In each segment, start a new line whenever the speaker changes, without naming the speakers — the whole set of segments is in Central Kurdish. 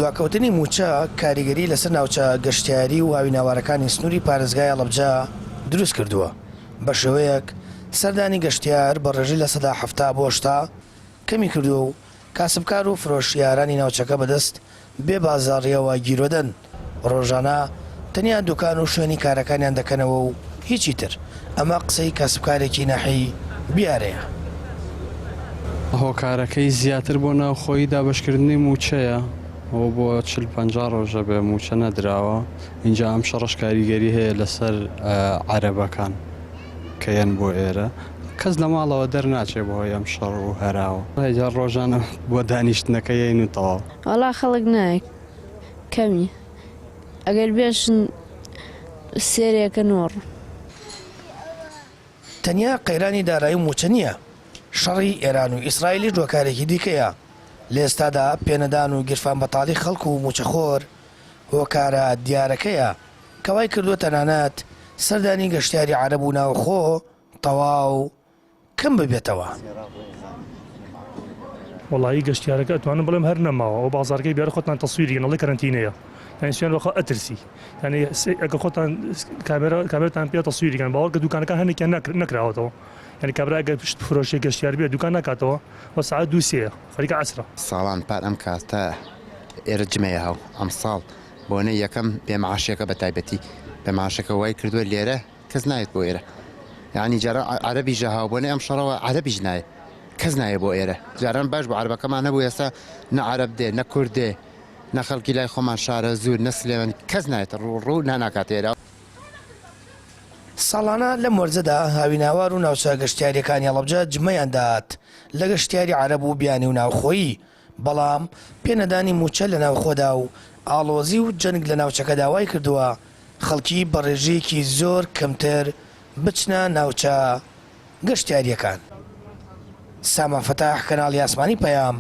دواکەوتنی مووچە کاریگەری لەسەر ناوچە گەشتیاری و هاویناوارەکانی سنووری پارێزگای هەڵەبجە دروستکردووە، بەشێوەیەک سەردانی گەشتیار بە ڕێژەی 70% بۆ 80 کەمیکردووە و کاسبکار و فرۆشیارانی ناوچەکە بەدەست بێ بازاڕییەوە گیرۆدەن، ڕۆژانە تەنیا دوکان و شوێنی کارەکانیان دەکەنەوە و هیچی تر، ئەمە قسەی کاسبکارێکی ناحیەی بیارەیە.
هۆکارەکەی زیاتر بۆ ناوخۆیی دابەشکردنی مووچەیە، ئەوە بۆ 40 50 ڕۆژە بێ مووچە نەدراوە، ئینجا ئەم شەڕەش کاریگەری هەیە لەسەر عەرەبەکان کە یەن بۆ ئێرە، کەس لە ماڵەوە دەرناچێ بەهۆی ئەم شەڕ و هەراوە. جا ڕۆژانە بۆ دانیشتنەکە یەین و تەواو.
وەڵا خەڵک نایە کەمی ئەگەر بێشن سێرێکە نۆڕ.
تەنیا قەیرانی دارایی و مووچە نییە، شەڕی ئێران و ئیسرائیلیش هۆکارێکی دیکەیە. لە ئێستادا پێنەدان و گیرفان بەتاڵی خەڵک و مووچەخۆر هۆکارە دیارەکەیە کە وای کردووە تەنانەت سەردانی گەشتیاری عەرەب و ناوخۆ تەواو کەم ببێتەوە.
وەڵایی گەشتیارەکە ئەتوانم بڵێم هەر نەماوە ئەو بازاڕەکەی بیارە خۆتان تەسویری کەن ئەڵێ کەرەنتینەیە یانی سوێن بەخوا ئەترسی یانی ئەگەر خۆتان کامێرا کامێرتان پێ تەسویری کەن باوەڕکە دوکانەکان هەنێکیان نەکراوەتەوە یانی کابرا ئەگەر پشت فرۆشێ گەشتیار بێ دوکان ناکاتەوە وە سەعات دوو سێیە خەریکە عەسرە.
ساڵان پار ئەم کاتە ئێرە جمەیە هاو ئەمساڵ بۆنەی یەکەم بێ معاشێکە بە تایبەتی بێ معاشەکە وای کردووە لێرە کەس نایەت بۆ ئێرە یانی جاران عەرەبیش هاو بۆنەی ئەم شەڕەوە عەرەبیش نایە کەس نایە بۆ ئێرە جاران باش بۆ عەرەبەکەمان هەبوو ئێستا نە عەرەب دێ نە کورد دێ نە خەڵکی لای خۆمان شارەزوور نە سلێمانی کەس نایەتە ڕوو ڕوو ناناکات ئێرە.
ساڵانە لەم وەرزەدا هاویناوار و ناوچە گەشتیارییەکانی هەڵەبجە جمەیان دەهات لە گەشتیاری عەرەب و بیانی و ناوخۆیی، بەڵام پێنەدانی مووچە لە ناوخۆدا و ئاڵۆزی و جەنگ لە ناوچەکەدا وایکردووە خەڵکی بە ڕێژەیەکی زۆر کەمتر بچنە ناوچە گەشتیارییەکان. سامان فەتاح، کەناڵی ئاسمانی پەیام،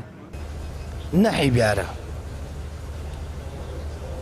ناحیەی بیارە.